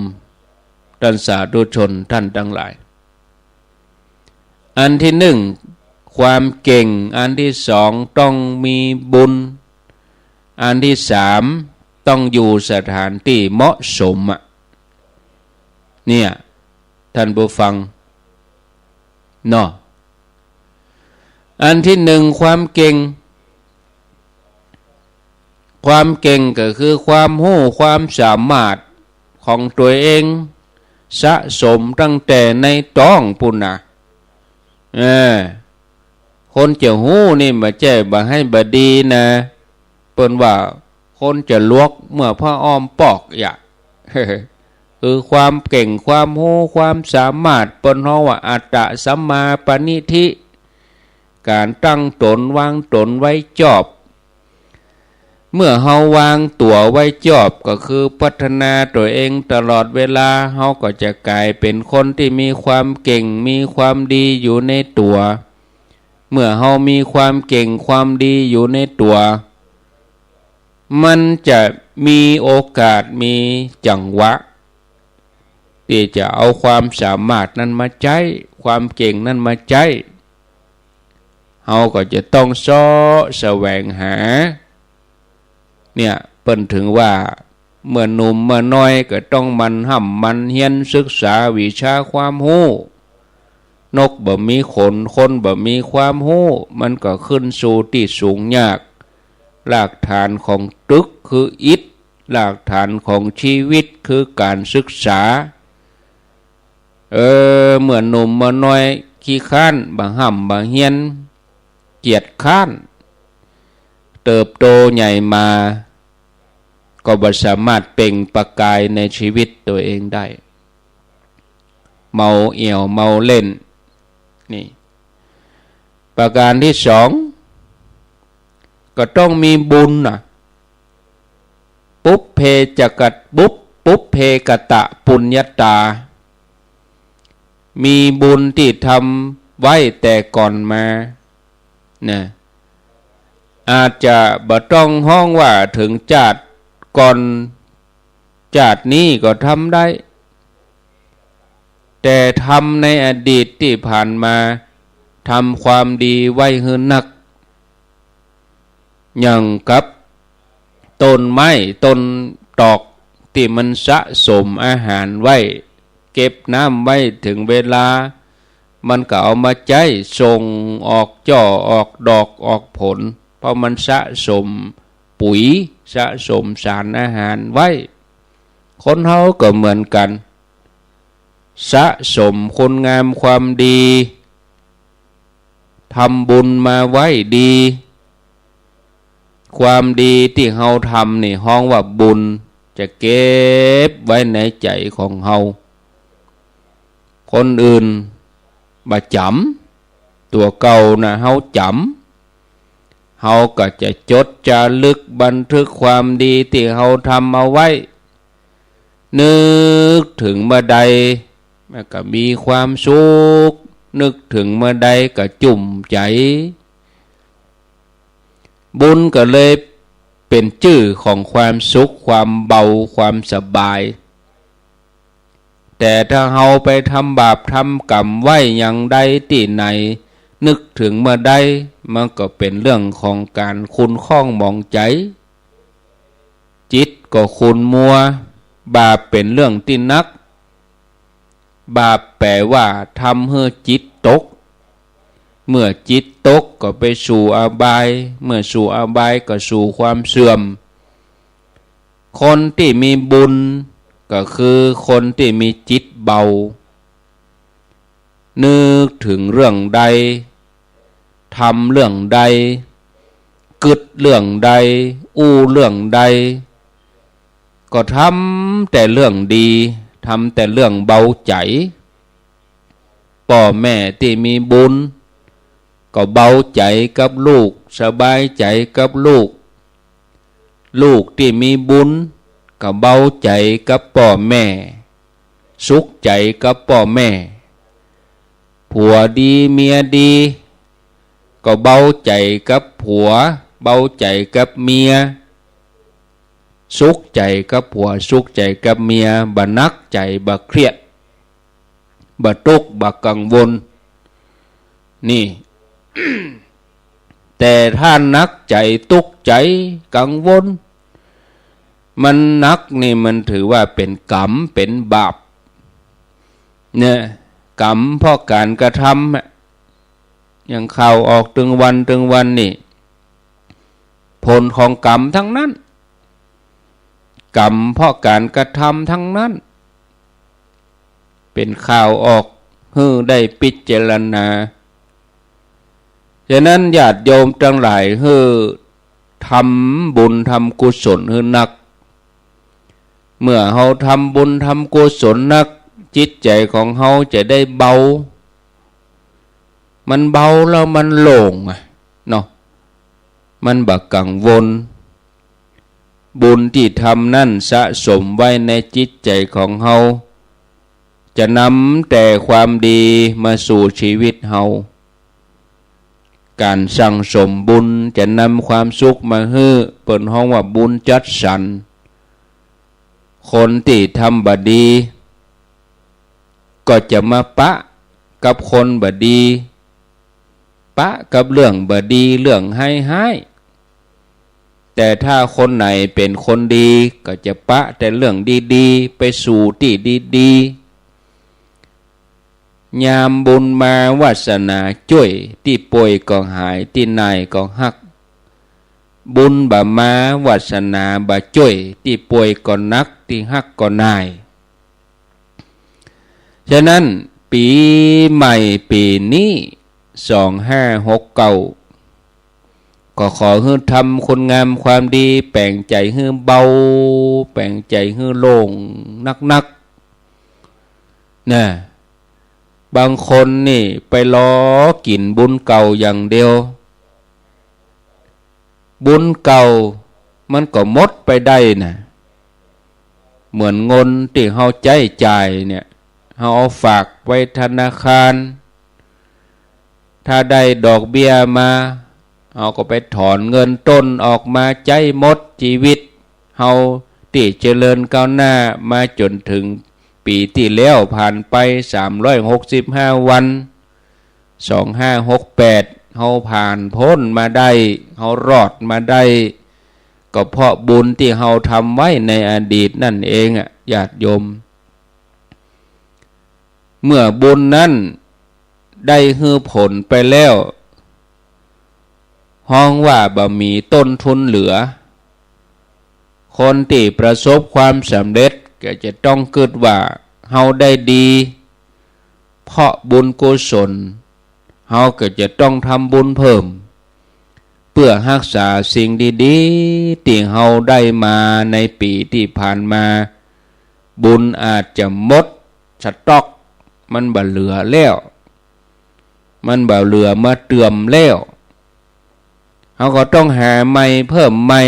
ต้านสาธุชนต้านตังหลาย อันตี้นึ่ง ความเก่ง อันตี้สอง ต้องมีบุญ อันตี้สาม ต้องอยู่สถานตี้เหมาะสมอะ เนี่ย ต้านผู้ฟัง เนาะ อันตี้นึ่ง ความเก่ง ความเก่งก็คือความฮู้ความสามารถของตั๋วเอง สะสมตั้งแต่ในต๊องปู้นนะ เออ คนจะฮู้นี่บ่ใจ้บ่าหื้อบ่ดีนะ เปิ้นว่าคนจะหลวกเมื่อผ้าอ้อมปอก อย่า คือความเก่งความฮู้ความสามารถ เปิ้นฮ้องว่าอัตตะสัมมาปณิธิ ก๋านตั้งต๋นวางต๋นไว้จอบ เมื่อเฮาวางตั๋วไว้จอบ ก็คือพัฒนาตั๋วเองตลอดเวลา เฮาก็จะก๋ายเป๋นคนตี้มีความเก่ง มีความดีอยู่ในตั๋ว เมื่อเฮามีความเก่งความดีอยู่ในตั๋ว มันจะมีโอกาสมีจังหวะ ตี้จะเอาความสามารถนั้นมาใจ๊ ความเก่งนั้นมาใจ๊ เฮาก็จะต้องเซาะแสวงหา เนี่ย เปิ้นถึงว่า เมื่อหนุ่มเมื่อน้อยก็ต้องหมั่นฮ่ำหมั่นเฮียนศึกษาวิชาความฮู้ นกบ่มีขน คนบ่มีความฮู้ มันก็ขึ้นสู่ตี้สูงยาก รากฐานของตึกคืออิฐ รากฐานของชีวิตคือก๋านศึกษา เออ เมื่อหนุ่มเมื่อน้อยขี้คร้าน บ่ฮ่ำบ่เฮียน เกียจคร้าน เติบโตใหญ่มา ก็บ่สามารถเปล่งประกายในชีวิตตั๋วเองได้ เมาเอี่ยวเมาเล่น นี่ ประการตี้สอง ก็ต้องมีบุญน่ะ ปุพเพจะกัต ปุพ ปุพเพกตปุญญาตา มีบุญตี้ทำไว้แต่ก่อนมา นะ อาจจะบ่ต้องฮ้องว่าเถิงจาติก่อน จาตินี้ก็ทำได้ แต่ทำในอดีตตี้ผ่านมา ทำความดีไว้หื้อนัก อย่างกับต้นไม้ต้นตอกตี้มันสะสมอาหารไว้ เก็บน้ำไว้ เถิงเวลามันก็เอามาใจ๊ ส่งออกจ้อออกดอกออกผล เพราะมันสะสมปุ๋ย สะสมสารอาหารไว้ คนเฮาก็เหมือนกั๋น สะสมคุณงามความดี ทำบุญมาไว้ดี ความดีตี้เฮาทำนี่ฮ้องว่าบุญ จะเก็บไว้ในใจ๋ของเฮา คนอื่นบ่จ๋ำ ตั๋วเก่าน่ะเฮาจ๋ำ เฮาก็จะจดจารึกบันทึกความดีตี้เฮาทำเอาไว้ นึกเถิงเมื่อใดมันก็มีความสุข นึกเถิงเมื่อใดก็จุ่มใจ๋ บุญก็เลยเป๋นจื้อของความสุข ความเบา ความสบาย แต่ถ้าเฮาไปทำบาปทำก๋รรมไว้อย่างใดตี้ไหน นึกเถิงเมื่อใด มันก็เป๋นเรื่องของก๋านขุ่นข้องหมองใจ๋ จิตก็ขุ่นมัว บาปเป๋นเรื่องตี้หนัก บาปแป๋ว่าทำหื้อจิตตก เมื่อจิตตกก็ไปสู่อบาย เมื่อสู่อบายก็สู่ความเสื่อม คนตี้มีบุญก็คือคนตี้มีจิตเบา นึกเถิงเรื่องใด ทำเรื่องใด กึ๊ดเรื่องใด อู้เรื่องใด ก็ทำแต่เรื่องดี ทำแต่เรื่องเบาใจ๋ ป้อแม่ตี้มีบุญ ก็เบาใจ๋กับลูก สบายใจ๋กับลูก ลูกตี้มีบุญ ก็เบาใจ๋กับป้อแม่ สุขใจ๋กับป้อแม่ ผัวดีเมียดี ก็เบาใจ๋กับผัว เบาใจ๋กับเมีย สุขใจ๋กับผัว สุขใจ๋กับเมีย บ่หนักใจ๋ บ่เครียด บ่ตุ๊กข์ บ่กังวล นี่ แต่ถ้าหนักใจ๋ ตุ๊กข์ใจ๋ กังวล มันหนักนี่ มันถือว่าเป๋นก๋รรม เป๋นบาป เนี่ย ก๋รรมเพราะก๋านกระทำอะ อย่างข่าวออกตึงวันตึงวันนี่ ผลของก๋รรมทั้งนั้น ก๋รรมเพราะก๋านกระทำทั้งนั้น เป๋นข่าวออกหื้อได้พิจารณา ฉะนั้นญาติโยมตังหลายหื้อทำบุญทำกุศลหื้อนัก เมื่อเฮาทำบุญทำกุศลนัก จิตใจ๋ของเฮาจะได้เบา มันเบาแล้วมันโล่งอะเนาะ มันบ่กังวล บุญตี้ทำนั้นสะสมไว้ในจิตใจ๋ของเฮา จะนำแต่ความดีมาสู่ชีวิตเฮา ก๋านสั่งสมบุญจะนำความสุขมาหื้อ เปิ้นฮ้องว่าบุญจัดสรร คนตี้ทำบ่ดี ก็จะมาปะกับคนบ่ดี ปะกับเรื่องบ่ดีเรื่องฮ้ายๆ แต่ถ้าคนไหนเป๋นคนดีก็จะปะแต่เรื่องดีๆ ไปสู่ตี้ดีๆ ยามบุญมาวาสนาจ้วย ตี้ป่วยก็หาย ตี้น่ายก็ฮัก บุญบ่มาวาสนาบ่จ้วย ตี้ป่วยก็หนัก ตี้ฮักก็น่าย ฉะนั้นปี๋ใหม่ปี๋นี้ สองห้าหกเก้า ก็ขอหื้อทำคุณงามความดี แป๋งใจ๋หื้อเบา แป๋งใจ๋หื้อโล่งนักๆ นะ บางคนนี่ไปรอกิ๋นบุญเก่าอย่างเดียว บุญเก่ามันก็หมดไปได้นะ เหมือนเงินตี้เฮาใจ๊จ่ายเนี่ย เฮาเอาฝากไว้ธนาคาร ถ้าได้ดอกเบี้ยมา เฮาก็ไปถอนเงินต้นออกมาใจ๊หมด จีวิตเฮาตี้เจริญก้าวหน้ามาจ๋นเถิงปี๋ตี้แล้ว ผ่านไปสามร้อยหกสิบห้าวัน สองห้าหกแปด เฮาผ่านป๊นมาได้ เฮารอดมาได้ ก็เพราะบุญตี้เฮาทำไว้ในอดีตนั่นเองอะ ญาติโยม เมื่อบุญนั้นได้หื้อผลไปแล้ว ฮ้องว่าบ่มีต้นทุนเหลือ คนตี้ประสบความสำเร็จก็จะต้องกึ๊ดว่าเฮาได้ดี เพราะบุญกุศล เฮาก็จะต้องทำบุญเพิ่ม เปื้อฮักษาสิ่งดีๆ ตี้เฮาได้มาในปี๋ตี้ผ่านมา บุญอาจจะหมดสต็อก มันบ่เหลือแล้ว มันบ่เหลือมาเติมแล้ว เฮาก็ต้องหาใหม่เพิ่มใหม่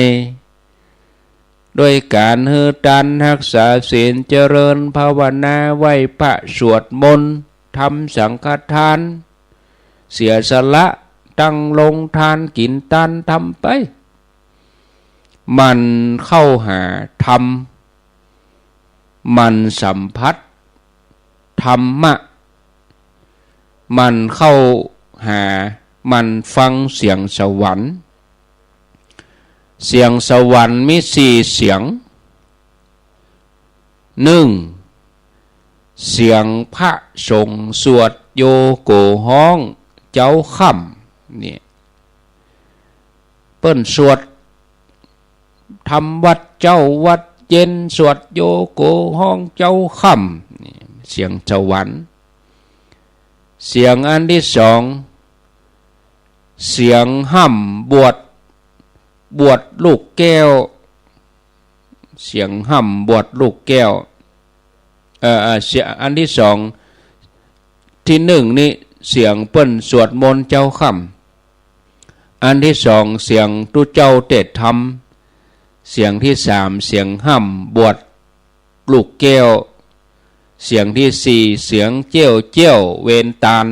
ด้วยก๋านหื้อตาน ฮักษาศีล เจริญภาวนา ไหว้พระ สวดมนต์ ทำสังฆทาน เสียสละ ตั้งโรงตาน กิ๋นตาน ทำไป หมั่นเข้าหาธรรม หมั่นสัมผัสธรรมะ หมั่นเข้าหา หมั่นฟังเสียงสวรรค์ เสียงสวรรค์มีสี่เสียง นึ่ง เสียงพระสงฆ์สวดโยโกฮ้องเจ๊าค่ำ เนี่ย เปิ้นสวดทำวัตรเจ๊าวัตรเย็น สวดโยโกฮ้องเจ๊าค่ำ เนี่ย เสียงสวรรค์ เสียงอันตี้สอง เสียงฮ่ำบวช บวชลูกแก้ว เสียงฮ่ำบวชลูกแก้ว เอ่อ เอ่อ เสียงอันตี้สอง ตี้นึ่งนี่เสียงเปิ้นสวดมนต์เจ๊าค่ำ อันตี้สองเสียงตุ๊เจ้าเตศน์ธรรม เสียงตี้สามเสียงฮ่ำบวชลูกแก้ว เสียงตี้สี่เสียงเจ๊วเจ๊วเวนตาน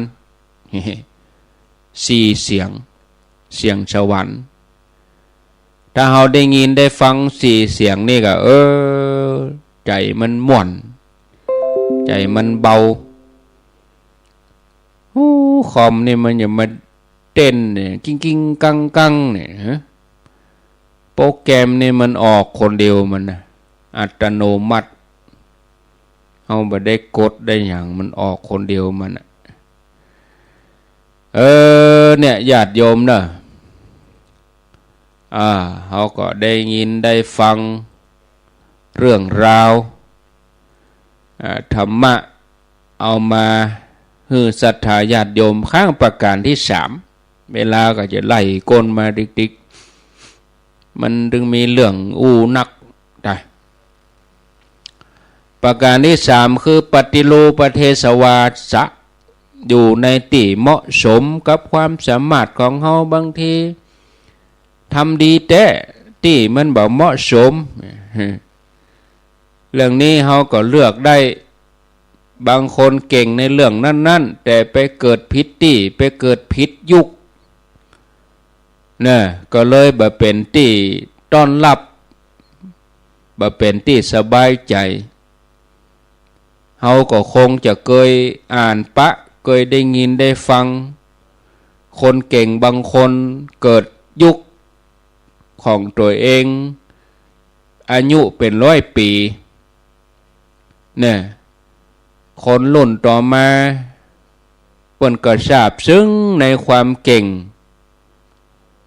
สี่เสียง เสียงสวรรค์ ถ้าเฮาได้ยินได้ฟังสี่เสียงนี่ก็ เออ ใจ๋มันม่วน ใจ๋มันเบา ฮู้ คอมนี่มันจะมาเต้นเนี่ย กิ้งๆ กังๆ เนี่ย ฮะ โปรแกรมนี่มันออกคนเดียวมันนะ อัตโนมัติ เฮาบ่ได้กดได้หยัง มันออกคนเดียวมันน่ะ เออ เนี่ย ญาติโยมเนาะ อ่า เฮาก็ได้ยินได้ฟังเรื่องราว อ่า ธรรมะ เอามาหื้อศรัทธาญาติโยม ครั้งประการตี้สาม เวลาก็จะไล่ก้นมาติ๊กๆ มันจึงมีเรื่องอู้นัก ตาย ประการตี้สามคือ ปฏิรูปประเทศวาสะ อยู่ในตี้เหมาะสมกับความสามารถของเฮา บางทีทำดีแต๊ตี้มันบ่เหมาะสม เรื่องนี้เฮาก็เลือกได้ บางคนเก่งในเรื่องนั้นๆ แต่ไปเกิดผิดตี้ ไปเกิดผิดยุค นะ ก็เลยบ่เป๋นตี้ต้อนฮับ บ่เป๋นตี้สบายใจ๋ เฮาก็คงจะเกยอ่านปะ เกยได้ยินได้ฟัง คนเก่งบางคนเกิดยุคของตั๋วเอง อายุเป๋นร้อยปี๋ เนี่ย คนรุ่นต่อมา เปิ้นก็ซาบซึ้งในความเก่ง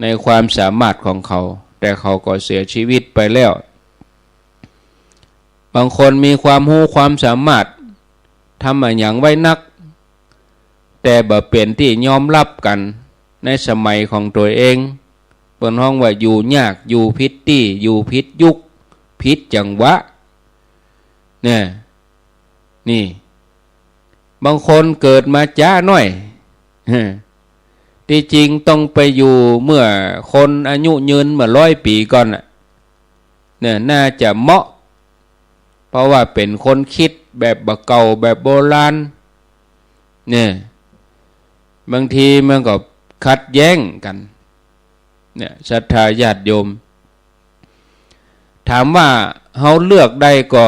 ในความสามารถของเขา แต่เขาก็เสียชีวิตไปแล้ว บางคนมีความฮู้ความสามารถ ทำอะหยังไว้นัก แต่บ่เป๋นตี้ยอมฮับกั๋นในสมัยของตั๋วเอง เปิ้นฮ้องว่าอยู่ยาก อยู่ผิดตี้ อยู่ผิดยุค ผิดจังหวะ เนี่ย นี่ บางคนเกิดมาจ๊าน้อย ตี้จริงต้องไปอยู่เมื่อคนอายุยืนเมื่อร้อยปี๋ก่อนน่ะ เนี่ย น่าจะเหมาะ เพราะว่าเป๋นคนกึ๊ดแบบบ่าเก่าแบบโบราณ เนี่ย บางทีมันก็ขัดแย้งกั๋น เนี่ย ศรัทธาญาติโยม ถามว่าเฮาเลือกได้ก่อ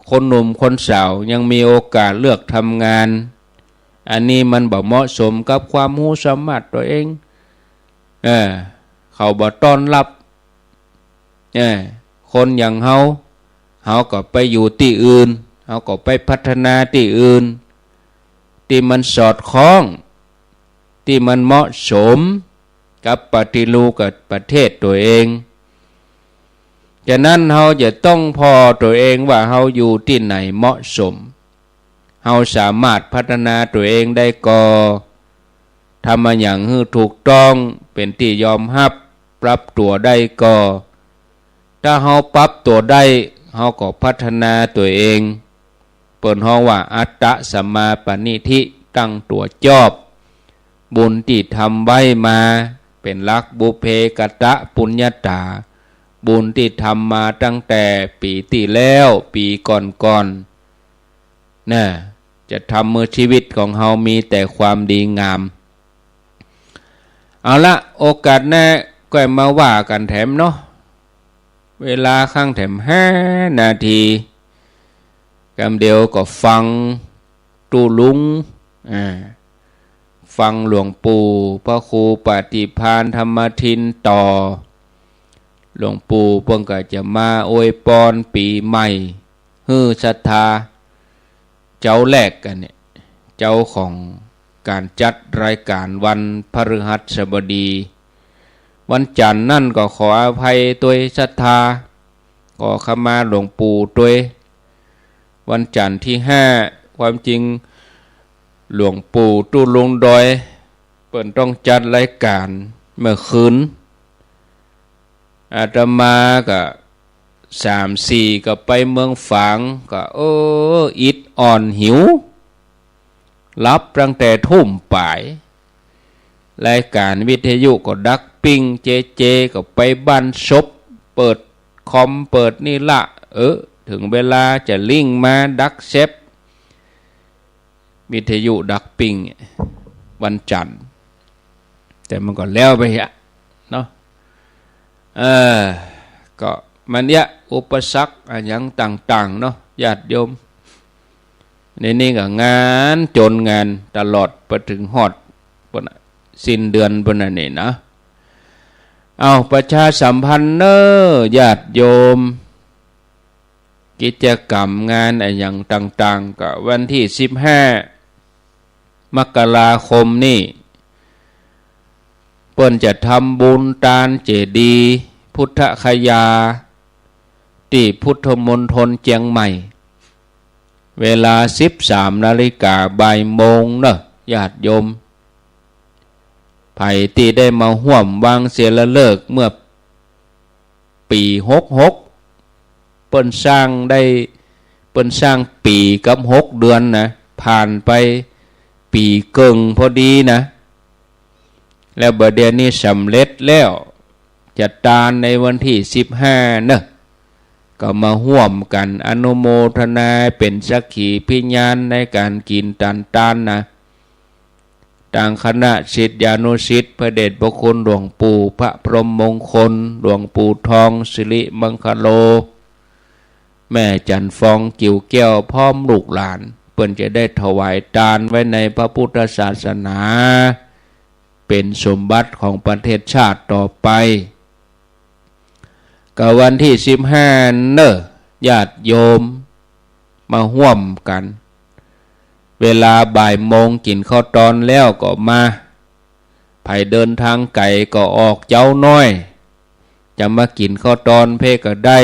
คนหนุ่มคนสาวยังมีโอกาสเลือกทำงาน อันนี้มันบ่เหมาะสมกับความฮู้สามารถตั๋วเอง เออ เขาบ่ต้อนฮับ เออ คนอย่างเฮา เฮาก็ไปอยู่ตี้อื่น เฮาก็ไปพัฒนาตี้อื่น ตี้มันสอดคล้อง ตี้มันเหมาะสมกับปฏิรูปกับประเทศตั๋วเอง ฉะนั้นเฮาจะต้องผ่อตั๋วเองว่าเฮาอยู่ตี้ไหนเหมาะสม เฮาสามารถพัฒนาตั๋วเองได้ก่อ ทำอะหยังหื้อถูกต้อง เป๋นตี้ยอมฮับ ปรับตั๋วได้ก่อ ถ้าเฮาปรับตั๋วได้ เฮาก็พัฒนาตั๋วเอง เปิ้นฮ้องว่า อัตตะสัมมาปณิธิ ตั้งตั๋วจอบ บุญตี้ทำไว้มา เป๋นหลัก บุพเพกตปุญญาตา บุญตี้ทำมาตั้งแต่ปี๋ตี้แล้ว ปี๋ก่อนๆ น่ะ จะทำหื้อชีวิตของเฮามีแต่ความดีงาม เอาละ โอกาสหน้าก็มาว่ากั๋นแถมเนาะ เวลาข้างแถมห้านาที กำเดียวก็ฟังตุ๊ลุง อ่า ฟังหลวงปู่พระครูปฏิภาณธรรมทินต่อ หลวงปู่เปิ้นก็จะมาอวยปอนปี๋ใหม่ หื้อศรัทธา เจ๊าแรกกั๋นเนี่ย เจ๊าของก๋านจัดรายก๋านวันพฤหัสบดี วันจั๋นทร์นั่นก็ขออภัยตวยศรัทธา ขอขมาหลวงปู่ตวย วันจั๋นทร์ตี้ห้า ความจริงหลวงปู่ตุ๊ลุงดอย เปิ้นต้องจัดรายก๋านเมื่อคืน อาตมาก็สามสี่ ก็ไปเมืองฝาง ก็ โอ้ อิดอ่อนหิว หลับตั้งแต่ทุ่มป๋าย รายก๋านวิทยุก็ดักปิ้ง เจเจก็ไปบ้านศพ เปิดคอมเปิดนี่ละ เออ เถิงเวลาจะลิงก์มาดักแซป วิทยุดักปิ้ง วันจั๋นทร์ แต่มันก็แล้วไปอะเนาะ เออ ก็มันเยียะอุปสรรคอะหยังต่างๆ เนาะ ญาติโยม ในนี้ก็งานจ๋นงานตลอดไปเถิงฮอดปู้นน่ะ สิ้นเดือนปู้นน่ะนี่นะ เอาประชาสัมพันธ์เน้อญาติโยม กิจกรรมงานอะหยังต่างๆ ก็วันตี้สิบห้า มกราคมนี่ เปิ้นจะทำบุญตานเจดีย์พุทธคยา ตี้พุทธมณฑลเจียงใหม่ เวลาสิบสามนาฬิกา บ่ายโมงเนอะ ญาติโยม ใผตี้ได้มาฮ่วมวางศิลาฤกษ์เมื่อปี๋หกหก เปิ้นสร้างได้ เปิ้นสร้างปี๋กับหกเดือนนะ ผ่านไปปี๋เกิ่งพอดีนะ แล้วบ่าเดี่ยวนี้สำเร็จแล้ว จะตานในวันตี้สิบห้าเนาะ ก็มาฮ่วมกั๋นอนุโมทนาเป๋นสักขีพยานในก๋านกิ๋นตานตานนะ ตางคณะศิษยานุศิษย์พระเดชพระคุณหลวงปู่พระพรหมมงคล หลวงปู่ทองสิริมังคโล แม่จันทร์ฟองกิ่วแก้ว พร้อมลูกหลาน เปิ้นจะได้ถวายตานไว้ในพระพุทธศาสนา เป๋นสมบัติของประเทศชาติต่อไป ก็วันตี้สิบห้าเนาะ ญาติโยมมาฮ่วมกั๋น เวลาบ่ายโมงกิ๋นข้าวตอนแล้วก็มา ใผเดินตางไก๋ก็ออกเจ๊าน้อย จะมากิ๋นข้าวตอนเพ่ก็ได้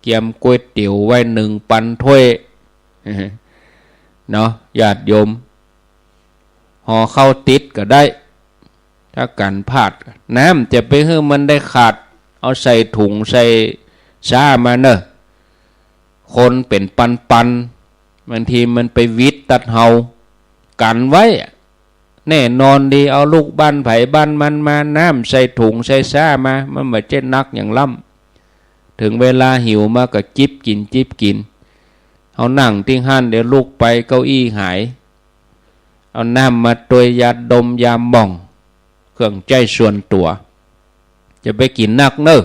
เกียมก๋วยเตี๋ยวไว้หนึ่งปันถ้วย เนาะ ญาติโยม ห่อข้าวติดก็ได้ ถ้ากั๋นพลาด น้ำจะไปหื้อมันได้ขาด เอาใส่ถุงใส่ซ้ามาเนาะ คนเป๋นปันๆ บางทีมันไปหวิดตัดเฮา กั๋นไว้อะ แน่นอนดี เอาลูกบ้านใผบ้านมันมา น้ำใส่ถุงใส่ซ้ามา มันบ่ใจ้หนักหยังล้ำ เถิงเวลาหิวมาก็จิบกิ๋น จิบกิ๋น เฮานั่งตี้หั้น เดี๋ยวลุกไปเก้าอี้หาย เอาน้ำมาตวย ยาดม ยาหม่อง เครื่องใจ๊ส่วนตั๋ว จะไปกิ๋นนักเนาะ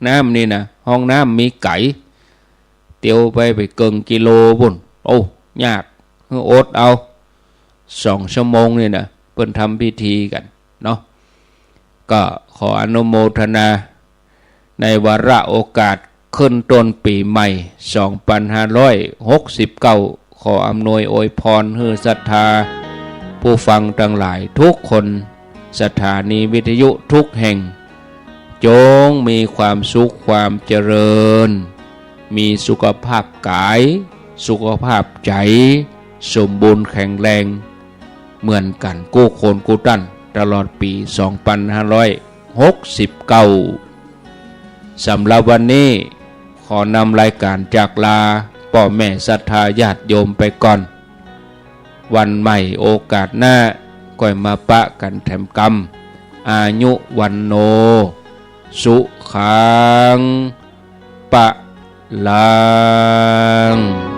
น้ำนี่นะ ห้องน้ำมีไก๋ เตียวไป ไปเกิ่งกิโลปู๊น โอ้ ยาก อดเอา สองชั่วโมงนี่นะ เปิ้นทำพิธีกั๋นเนาะ ก็ขออนุโมทนา ในวาระโอกาสขึ้นต้นปี๋ใหม่ สองปันห้าร้อยหกสิบเก้า ขออำนวยอวยพรหื้อศรัทธาผู้ฟังตังหลายทุกคน สถานีวิทยุทุกแห่ง จงมีความสุขความเจริญ มีสุขภาพก๋าย สุขภาพใจ๋ สมบูรณ์แข็งแรง เหมือนกั๋นกู้คนกู้ต้าน ตลอดปี๋สองปันห้าร้อยหกสิบเก้า สำหรับวันนี้ ขอนำรายก๋านจากลาป้อแม่ศรัทธาญาติโยมไปก่อน วันใหม่โอกาสหน้า ก้อยมาปะกั๋นแถมกำ อายุวัณโณ สุขัง พลัง